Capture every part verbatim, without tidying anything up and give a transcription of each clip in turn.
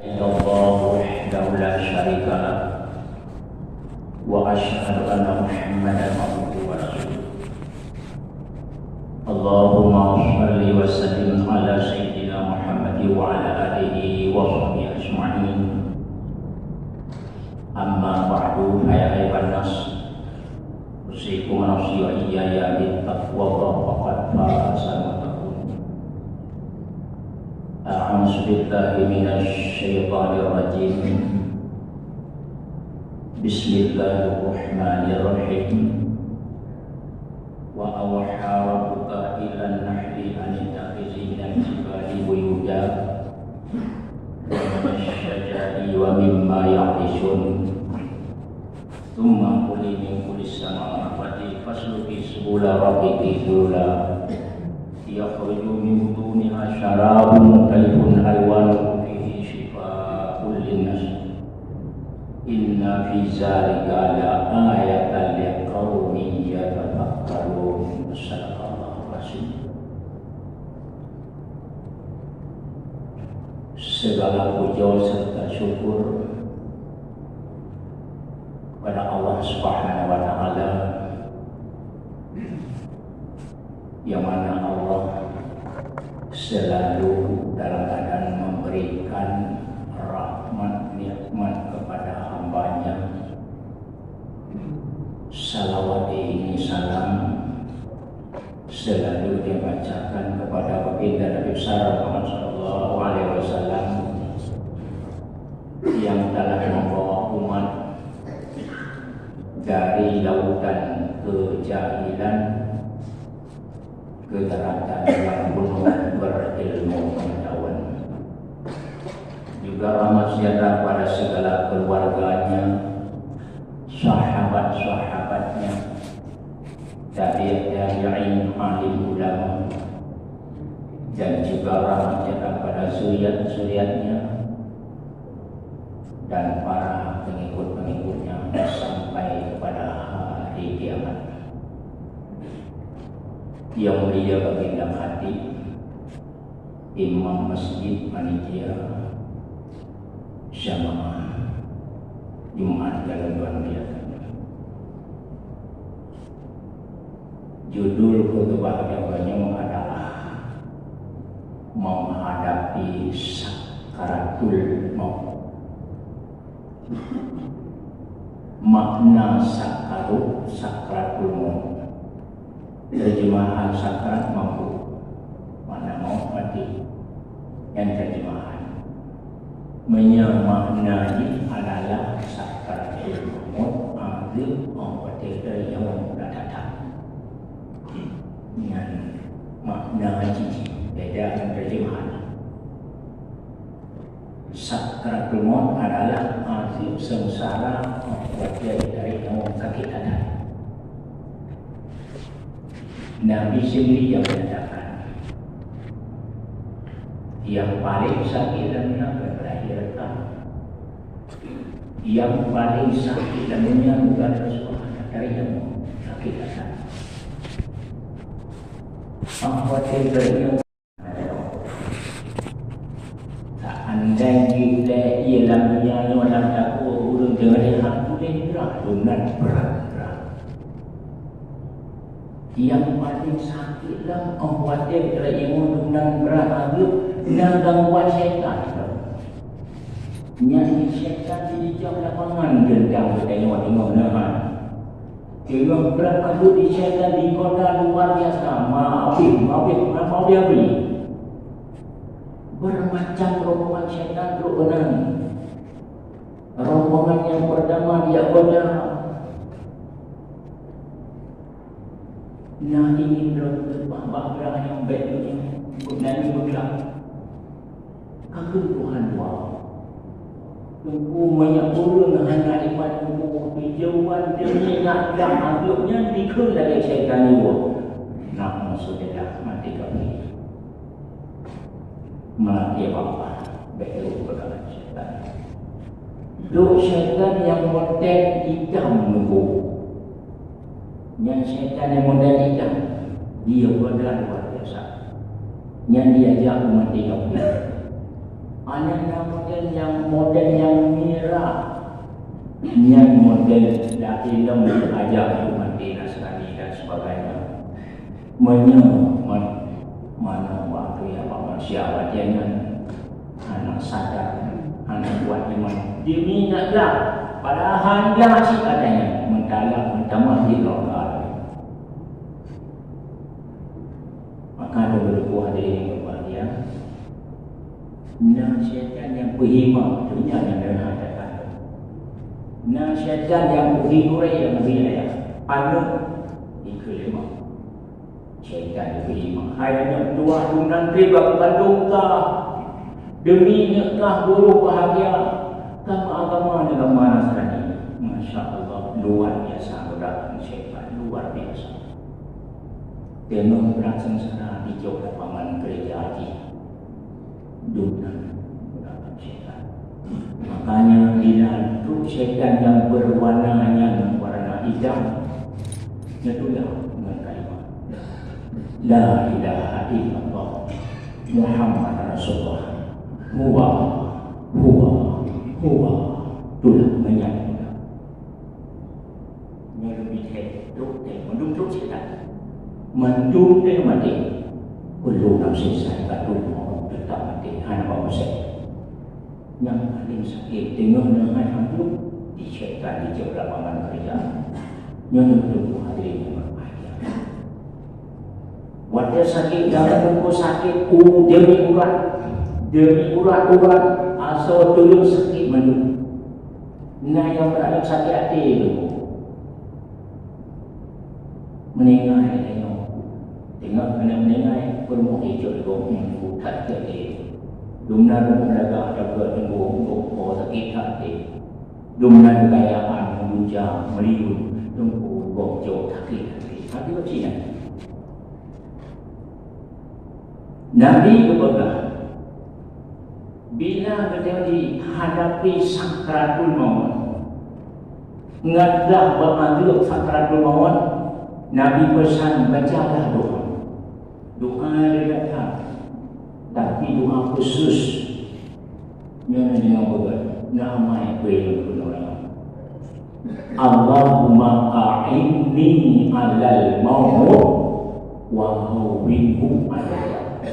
إلا الله وحده لا شريك له، وأشهد أن محمدا عبده ورسوله. اللهم صل وسلم على سيدنا محمد وعلى آله وصحبه أجمعين. أما بعد، فيا أيها الناس، أوصيكم ونفسي وإياي بتقوى الله، فقد فاز المتقون. أعوذ بالله من الشيطان الرجيم. بسم الله الرحمن الرحيم. وأوحى ربك إلى النحل أن اتخذي من الجبال بيوتا ومن الشجر ومما يعرشون. ثم كلي من كل الثمرات فاسلكي سبل ربك ذللا يخرج من بطونها شراب مختلف ألوانه فيه شفاء للناس إن في ذلك لآية لقوم يتفكرون. صدق الله العظيم. Segala puja serta syukur kepada Allah Subhanahu wa Ta'ala, yang mana Allah selalu dalam keadaan memberikan rahmat nikmat kepada hamba-Nya. Salawat ini salam selalu dibacakan kepada Baginda Nabi besar Muhammad sallallahu alaihi wasallam yang telah membawa umat dari lautan kejahilan ke daratan yang penuh berilmu pengetahuan. Juga rahmat sejahtera pada segala keluarganya, sahabat-sahabatnya, tabi'in, tabi'in, alim ulama, dan juga rahmat sejahtera pada zuriat-zuriatnya dan para pengikut-pengikutnya sampai kepada hari kiamat. Yang mulia Baginda Khatib, Imam Masjid, panitia, jamaah Jumat dalam bulan biasa. Judul khutbah nyoe adalah menghadapi sakaratul maut. Makna sakaratul, sakaratul maut. Terjemahan sakarat maut, makna maut mati. Nyan terjemahan. Meunyoe makna jih adalah sakaratul maut, azab, óh watèe teurimong datang. Nyan makna jih, beda ngon terjemahan. Sakaratul maut adalah azab seungsara óh watèe teurimong sakét até. Nabi sendiri yang menyatakan, yang paling sakit dalam dunia bukan lahir ka. Yang paling sakit dalam dunia bukan Rasulullah, teurimong sakét até. Óh watèe teurimong Seandai jih lé ié lam dunia nyoe lam takue ureueng deungon hak tuléh brat, dum nan brat-brat. Nyang paléng sakét lom óh watèe teurimong dum nan brat ageueb, na gangguan syaitan. Nyan syaitan jijak lapangan geundang geutanyoe deungon neuhan. Teungoh brat ka beuet di syaitan di kota luar biasa, maabeh, maabeh, maabeh abéh. Bermacam rombongan syaitan trok keunan. Rombongan nyang peurtama di Yahuda. Na ingin lôn teupah bak brat nyang bèk nyoe, buet na nyang meuglak. Ka kheun Tuhan dua. Teungku, meunyoe ureueng hana iman Teungku, jawaban teuingat lam ageueb nyan dikheun lagèe syaitan nyoe. Na'udzubillah, maté kafé. Maté bapa, bèk lôn peugah syaitan. Duek syaitan nyang meutet itam Teungku. Nyan syaitan nyang model itam, dia model luar biasa. Nyan diajak umat Islam. Hana na model nyang, model nyang mirah. Nyan model dak ilom diaja umat Nasrani dan sebagainya. Meunyoe man-, manoe bak tu ya bak manusia watée nyan hana sadar, hana kuat iman. Demi nak jak, padahai jak cit katanya meutalak meutamah di longgar. Maka teungku hadirin yang berbahagia, na syaitan nyang peuhima donya nyang deuh hana datang. Na syaitan nyang peuhi gurée nyang bri ayah, aneuk dikeue lé ma. Syaitan peuhima, hai aneuk tuah, dum nan treb bak bandum ka. Demi neuk kah guru bahagia, kah agama neuk agama Nasrani. Masya Allah, luar biasa godaan syaitan, luar biasa. Teungoh brat seungsara dijok lapangan keureuja jih. Dum nan godaan syaitan. Makanya bila trok syaitan nyang berwarna nyan warna itam, nyan tulah ngon kalimah La ilaha illallah Muhammad Rasulullah. Huwa, huwa, huwa. Tulah ngon nyan. Nyoe leubeh thèe trok thèe mandum trok syaitan. Mandum thèe maté. Kullu nafsin zaikatul maut, teutap maté, hana bak musée. Nyang paleng sakét teungoh neuh hai hambun di syaitan dijok lapangan keureuja. Nyoe teungku hadirin nyang berbahagia. Watée sakét dalam teungku sakét u demi urat, demi urat-urat asoe tuleueng sakét mandum. Na nyang brat sakét até teungku. Meuninggai tanyoe. Teungoh keuneuk meuninggai, peurumoh icok di gobnyan bukat keu lé. Dum na rumoh meulaga atawa teungku, teungku po sakét até. Dum na kekayaan, meuluja, meuliyueng, teungku gob jok sakét até. Tapi kok cit nyan? Nabi geupeugah, bila geutanyoe jihadapi sakratul maut, ngon blah bak azeub sakratul maut, Nabi peusan, bacalah doa. Doa ringan that, tapi doa khusus. Nyoe na deungoe beugöt, na amai peue lôn keunoe. Allahumma a'inni 'alal maut wa hawwinhu 'alayya.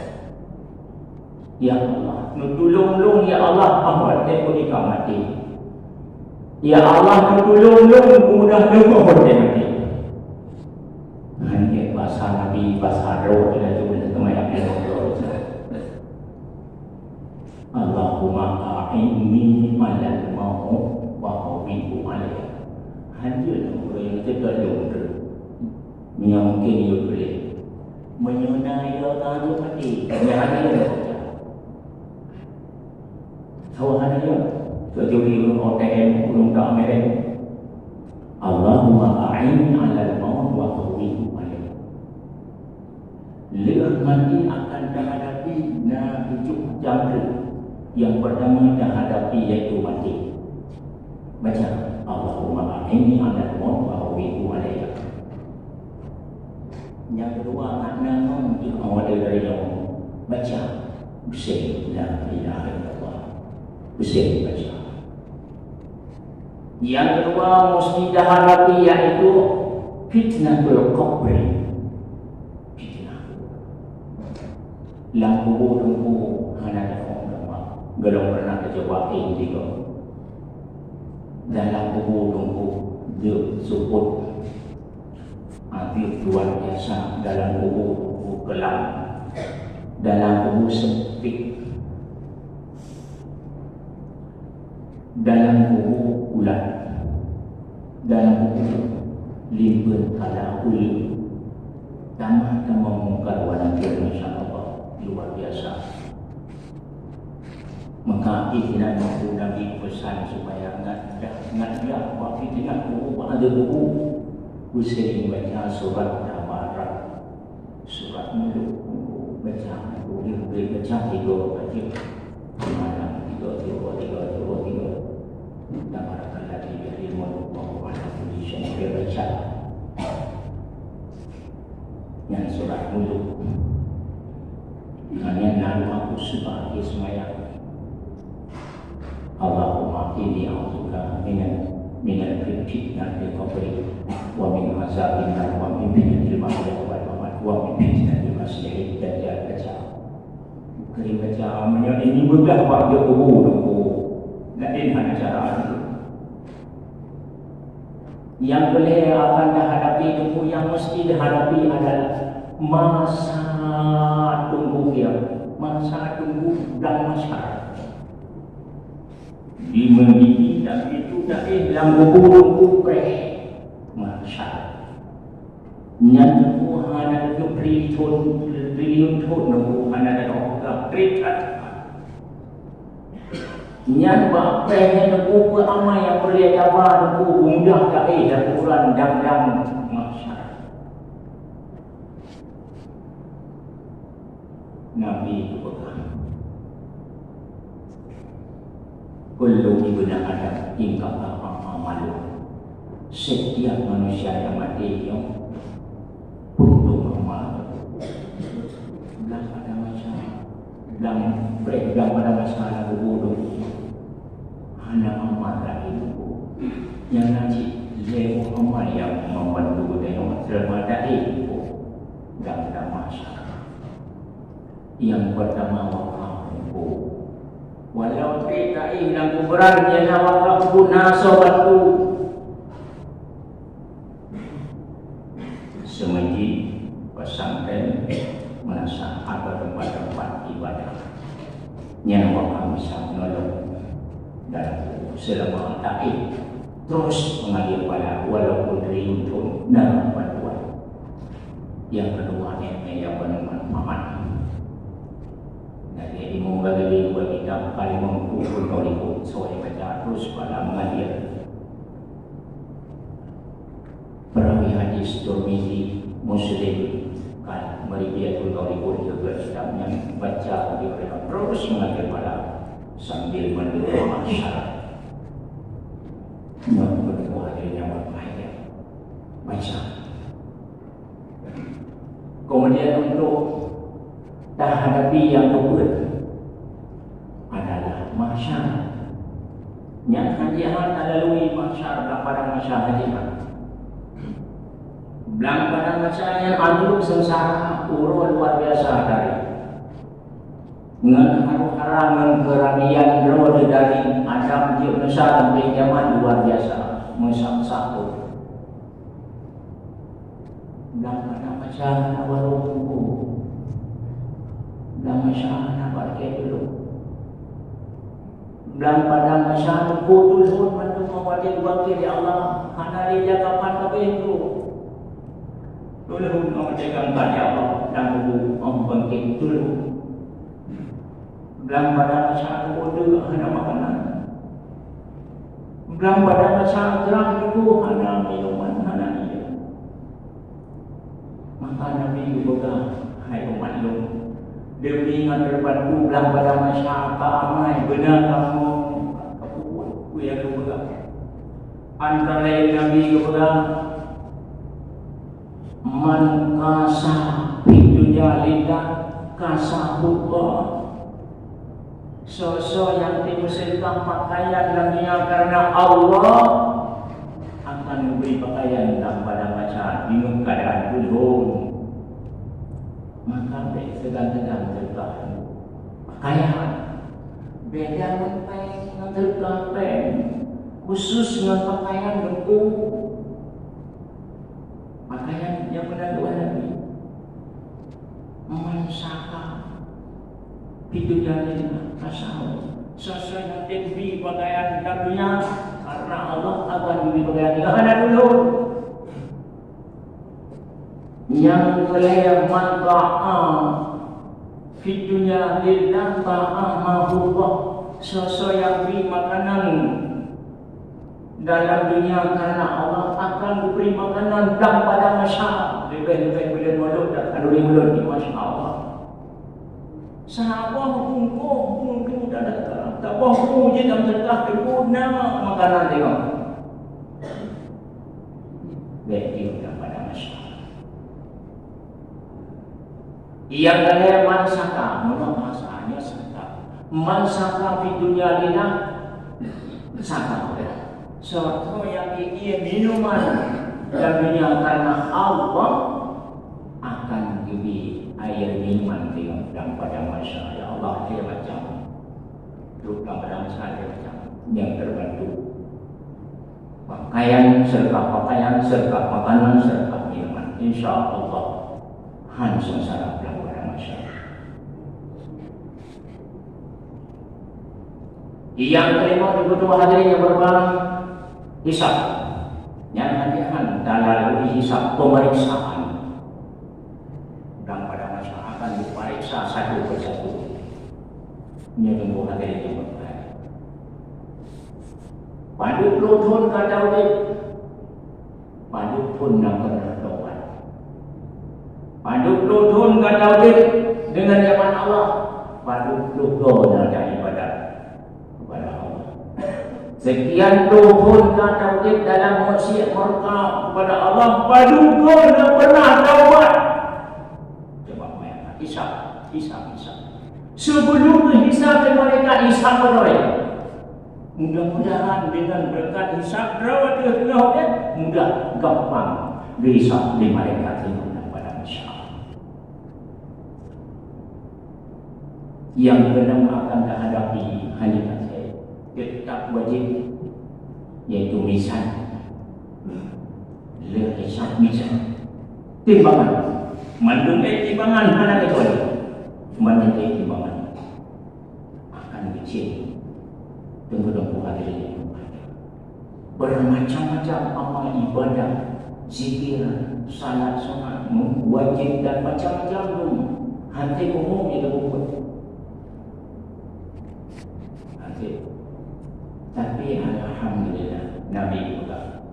Ya Allah, neutulông lôn, ya Allah, 'oh watèe lôn ka maté. Ya Allah, neutulông lôn, mudah lôn 'oh watèe maté. Hana basa Nabi, basa droe laju teuma nyang Allahumma a'inni 'alal maut wa hawwinhu 'alayya. Hanjeuet ureueng nyang teuka lôn. Meunyoe mungken yue tuléh, meunyoe na yue ka lheueh maté, nyan hana yue. Soe hana yue? Kecuali ureueng O T M, ureueng ka mereng. Allahumma a'inni 'alal maut wa hawwinhu 'alayya. Lheueh maté akan tahadapi na tujoh macam treuk. Nyang peurtama tahadapi yaitu maté. Baca, Allahumma a'inni 'alal maut wa hawwinhu 'alayya. Nyang keudua, makna ngon jih awai dari nyoe. Baca, Hussein, la ilaha illallah. Hussein baca. Nyang keudua, mesti tahadapi yaitu fitnatul qabri. Fitnah. Lam kubu teungku hana teuhong gampang. Golom pernah teucoba éh tiga. Dalam kubu teungku jeuet seupôt. Azeub luar biasa dalam kubu, kubu kelam. Dalam kubu sempit. Dalam kubu ulat. Dalam kubu limpeun kala uleue. Tamah-tamah mungkar wa nakir, masya Allah, luar biasa. Maka izinan mampu Nabi pesan supaya ngat dah, ngat dah, waktu tengah kubu, ada kubu, Hussein baca surat Tabarak. Surat Muluk, baca, boleh baca tiga baca. Malam tiga, tiga, tiga, tiga, tiga. Tabarakalladzi biyadihil mulku wa huwa ala kulli syai'in qadir, baca. Nyan surat Muluk. Nyan lalu aku sebagai semayang. Inni a'udzuka minal, minal fitnatil qabri, wa min azabil nar, wa min fitnatil mahya wal mamat, wa min fitnatil masiihid dajjal. Baca. Keurim baca, meunyoe ini mudah bak jeuet kubu nunggu. Laén hana cara. Nyang keulhèe akan tahadapi teungku, nyang meusti tahadapi adalah masa tunggu kiamat, masa tunggu blang mahsyar. Di meuniti dan itu tadi lam kubu teungku preh mahsyar. Nyan teungku hana teupeu triliun, triliun thon teungku hana teupeu triliun. Nyan bak preh nyan teungku peue amai nyang peureulèe taba teungku, mudah taéh lam kuburan dang-dang mahsyar. Nabi geupeugah, "Kullu ibni Adam inqata'a amaluhu." Setiap manusia nyang maté nyoe peunutong amal. Blang pada masa, blang, blang pada masa na kubu tu. Hana amal lagi kubu. Nyang na cit lhèe boh amal nyang membantu geutanyoe seulama taéh kubu. Blang pada masa. Nyang peurtama wakaf teungku. Walau trép taéh lam kuburan, nyang na wakaf teungku na soe bantu. Seumeuji, pesantren, meunasah atau teumpat-teumpat ibadah. Nyan wakaf bisa menolong dalam seulama taéh terus mengalir pahala walaupun triliun thon na bantuan. Nyang keudua, nyan nyang penuh manfaat. Lagèe Imam Ghazali buet kitab Al-Imam Uqud Tariqat, soe baca terus bala mengalir. Perawi hadis Tirmizi, Muslim, kan, Maridiyatul Tariqat juga kitab nyang baca di orang terus mengalir bala sambil mendoa masyarakat. Nyoe keudua hadirin yang berbahagia. Baca. Kemudian untuk tahadapi nyang keupeuet adalah mahsyar. Nyan hana jiha talalui mahsyar, blang padang mahsyar hana jiha. Blang padang mahsyar nyan adu seungsara uroe luar biasa tadi. Ngon haru-hara ngon keuramian droe dari Adam jeuet meusa sampai kiamat luar biasa, meusak-sak. Blang padang mahsyar hana warong kubu. Blang mahsyar hana parkir dulu. Blang padang mahsyar kubu tulhon mandum awak dia dibangkit ya Allah. Hana lé dia kapan kabeh tu. Tulhon awak dia angkat ya Allah. Dan kubu awak bangkit tulhon. Blang padang mahsyar kubu tu hana makanan. Blang padang mahsyar grah itu hana minuman, hana ié. Maka Nabi geupeugah, "Hai umat lôn, demi ngon teubantu blang padang mahsyar ka amai beuna kamoe kapeubuet peue nyang geupeugah." Antara lain Nabi geupeugah, "Man kasa fid dunya lillah, kasahullah." Soe-soe nyang teumeuseukah pakaian lam dunia karena Allah, akan geubri pakaian lam padang mahsyar deungon keuadaan tulhon. Maka bèk seugan-seugan seukah pakaian. Beda ngon péng, ngon seukah péng. Khusus ngon pakaian beuku. Pakaian nyang meunan dua lagi. Man saka fid dunya lillah, tasawuf. Soe-soe nyang teubi pakaian lam dunia karena Allah akan geubri pakaian nyang hana tulhon. Nyang keulhèe, man ta'a fid dunya lillah ta'amahullah. Soe-soe nyang bi makanan dalam dunia karena Allah akan geubri makanan blang padang mahsyar. Leubeh-leubeh buleuen Molot dan khanuri ulôn ni, masya Allah. Saboh bungkôh bulu dan saboh bulu jeuet nyang teuka teupeu na makanan deungon. Bèk jeuet blang padang mahsyar. Nyang keulhèe man saka, meunan bahasa nyoe saka. Man saka fid dunya lillah, Saboh. Soe-soe nyang geuié minuman dan minyeuk karena Allah akan geubri air minuman lam padang mahsyar. Ya Allah, air macam. Trok lam padang mahsyar air macam. Nyang terbantu pakaian, serta pakaian, serta makanan, serta minuman. Insya Allah, han sengsara lam padang mahsyar. Nyang kelima, ibu hadirin yang berbahagia, hisab. Nyan hadirin talalui hisab pemeriksaan. Dan pada masa akan diperiksa satu persatu. Nyan ibu hadirin yang berbahagia. Padub ploh thon gata udeb. Padub thon na pernah tobat. Padub ploh thon gata udeb dengan nyan Allah. Padub ploh thon na ibadat kepada Allah. Sekian ploh thon gata udeb dalam maksiat murka kepada Allah. Padub thon na pernah tobat. Coba bayangkan, hisab, hisab, hisab. Sebelum hisab mereka hisab orang. Mudah-mudahan dengan berkat hisab droe teuh, mudah gampang geuhisab lé malaikat lam padang mahsyar. Nyang keunam akan tahadapi hanya saja tetap wajib, yaitu mizan. Lheuh hisab mizan. Timbangan. Mandum eh timbangan hana kecuali. Mandum eh timbangan. Akan kecil. Tunggu-tunggu hadirin. Bermacam-macam amal ibadah, zikir, salat sunat, wajib dan macam-macam tu. Hati umum itu bukan. Hati. Tapi alhamdulillah, Nabi juga.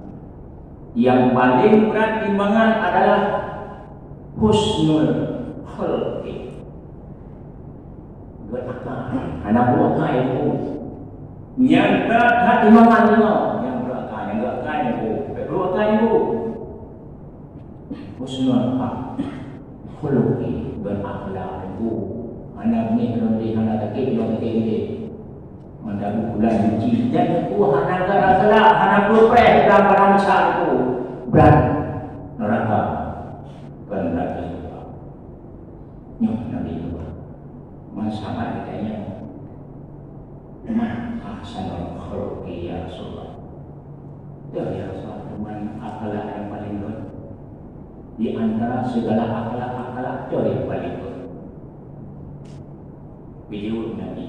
Yang paling berat timbangan adalah husnul khuluqi. Geuakai, hana geuakai ibu. Nyang that-that iman nyoe, nyang geuakai, nyang geuakai ibu. Geuakai ibu. Husnul khuluqi, berakhlak ibu. Hana benih lom di hana sakit, lom sakit. Mantap bulan suci. Dan aku hana geuakai, hana geupreh dalam barang besar aku. Berat neraka. Bukan berarti lupa. Nyoe Nabi lupa. Man sahabat ditanya, "Man ahsanul khuluqi ya Rasulullah?" Ya, ya Rasulullah, man akhlak yang paling baik. Di antara segala akhlak-akhlak, itu yang paling baik. Geujaweueb Nabi,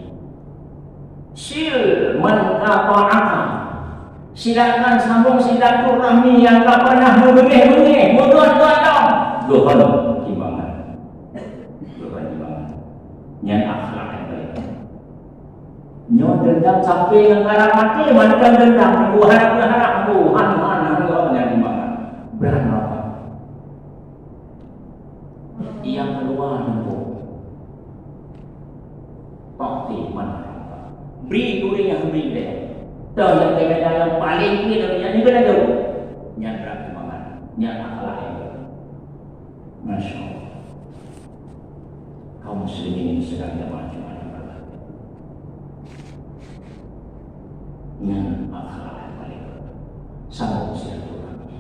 "Sil man qata'aka." Silakan sambung silaturahmi nyang ka pernah meubeungéh-beungéh, meugot-got lom. Dua kali timbangan. Dua kali timbangan. Nyan akhlak nyang paling. Nyoe dendam sampai ngon harap maté, mantong dendam. Nunggu harap, nunggu harap, nunggu han, han, nunggu apa nyang timbangan. Berat apa? Nyang keuluwa teungku. Pakti mana? Bri ureueng nyang bri lé. Toh nyang keuneuk nyang paléng keuneuk nyang nibak laju. Nyan brat timbangan. Nyan akhlak nyang baik. Masya Allah. Kaum muslimin sedang jamaah Jumat yang berbahagia. Nyan akhlak yang paling penting. Sambung silaturahmi.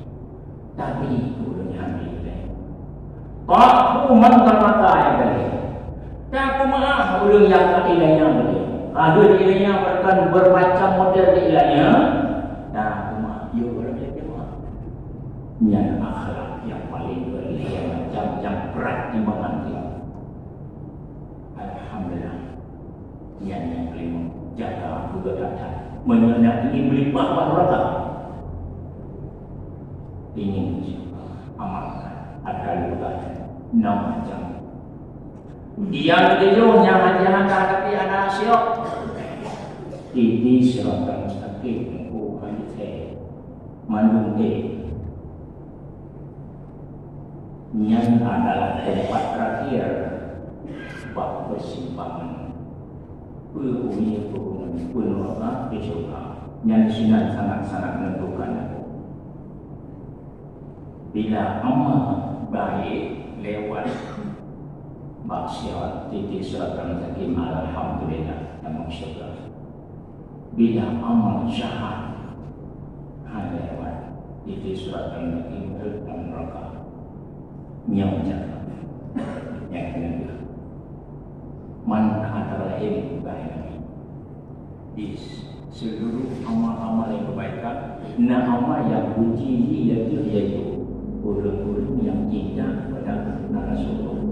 Tapi ureueng nyan ilée. Pak Umar kata yang tadi. Tak maaf ureueng nyang ka ilée nyan tadi. Ada ilée nyan bahkan bermacam model di ilée nyan. Tak maaf, yo ureueng nyang maaf. Nyan akhlak yang paling penting, yang macam yang berat timbangan dia. Alhamdulillah. Nyan nyang kelima, jaga keugatan. Meunyoe na ingin meulimpah bak nuraka, ingin amalkan atra keugatan. Enam macam. Dia ketujuh nyang hana, hana tapi hana siok. Ihdina siratal mustaqim, oh, hai. Mandum teuh. Nyan adalah teumpat terakhir bak peusimpangan. Peue unie, peue bunoe, peue nuraka, peue syeuruga. Nyan sinan sangat-sangat menentukan. Bila amal baik lewat bak sirat, titik siratal mustaqim, alhamdulillah, tamong syeuruga. bila amal jahat hana lewat, itu surat al-Maki lam neraka. Nyang jahat. Nyang kena. Man hadara ilmu bainahu. Di seluruh amal-amal yang kebaikan, na amal yang kunci jih yaitu, yaitu ureuëng-ureuëng yang cinta kepada narasumber.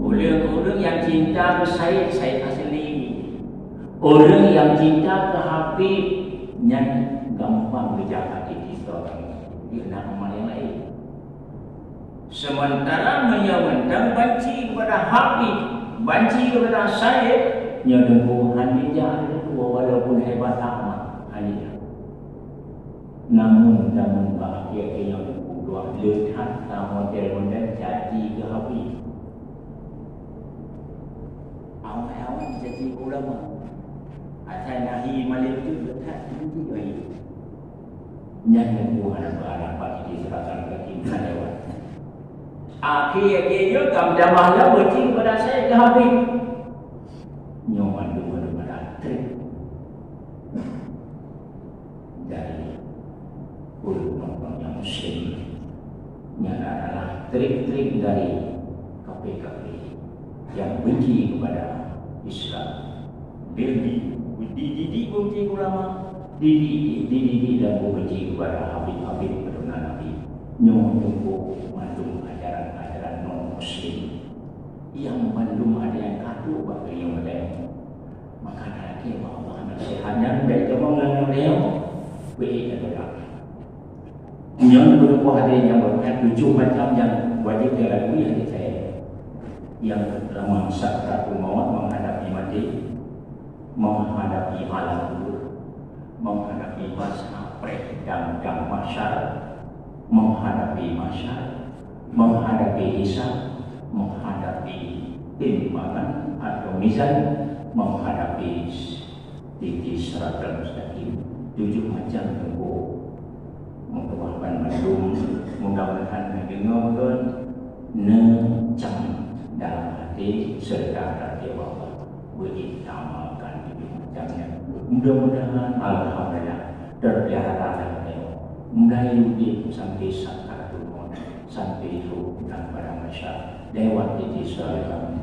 Ureuëng-ureuëng yang cinta ke said, said asli. Ureuëng yang cinta ke Habib, nyan gampang geujaga hati droe. Dia na amal yang lain. Sementara meunyoe mantong banci kepada Habib, banci kepada Said, nyoe teungku hana jak lé, walaupun hebat amat, hana jak. Namun, namun bak akhé-akhé nyoe teungku dua le that ka model-model caci keu Habib. Awai-awai caci keu ulama. Asai nahi malém tu le that caci keu Habib. Nyan teungku hana beuharap bak Idris Rakan Hakim hana lewat. Akhé-akhé nyoe ka meutamah lom beuci kepada Said keu Habib. Nyoe mandum daripada trik dari ureuëng-ureuëng nyang muslim. Nyan adalah trik-trik dari kafé-kafé yang benci kepada Islam. Dia di, dididik benci ulama, dididik, dididik dan benci kepada habib-habib keturunan Nabi. Nyoe teungku mandum ajaran-ajaran non muslim. Nyang mandum ada nyang ka trok bak geulinyueng watée nyoe. Maka talakée bak Allah nasihat nyan bèk tamong lam geulinyueng, bèk tatulak. Nyoe beureumpah hadé nyang beureukat tujoh macam nyang wajéb talakui hadé saya. Nyang peurtama sakratul maut, menghadapi mati, menghadapi alam kubur, menghadapi masa preh dan, dan mahsyar, menghadapi mahsyar, menghadapi hisab, menghadapi timbangan atau mizan, menghadapi titi siratal mustaqim. Tujoh macam teungku. Meutuah ban mandum, mudah-mudahan neudeungoe beutôi, neucam dalam hati serta hati Allah. Beujitameukan tujoh macam nyan. Mudah-mudahan, alhamdulillah, terpelihara dalam nyoe. Mulai udép sampai sakaratul maut, sampai roh dan pada mahsyar, lewat titi siratal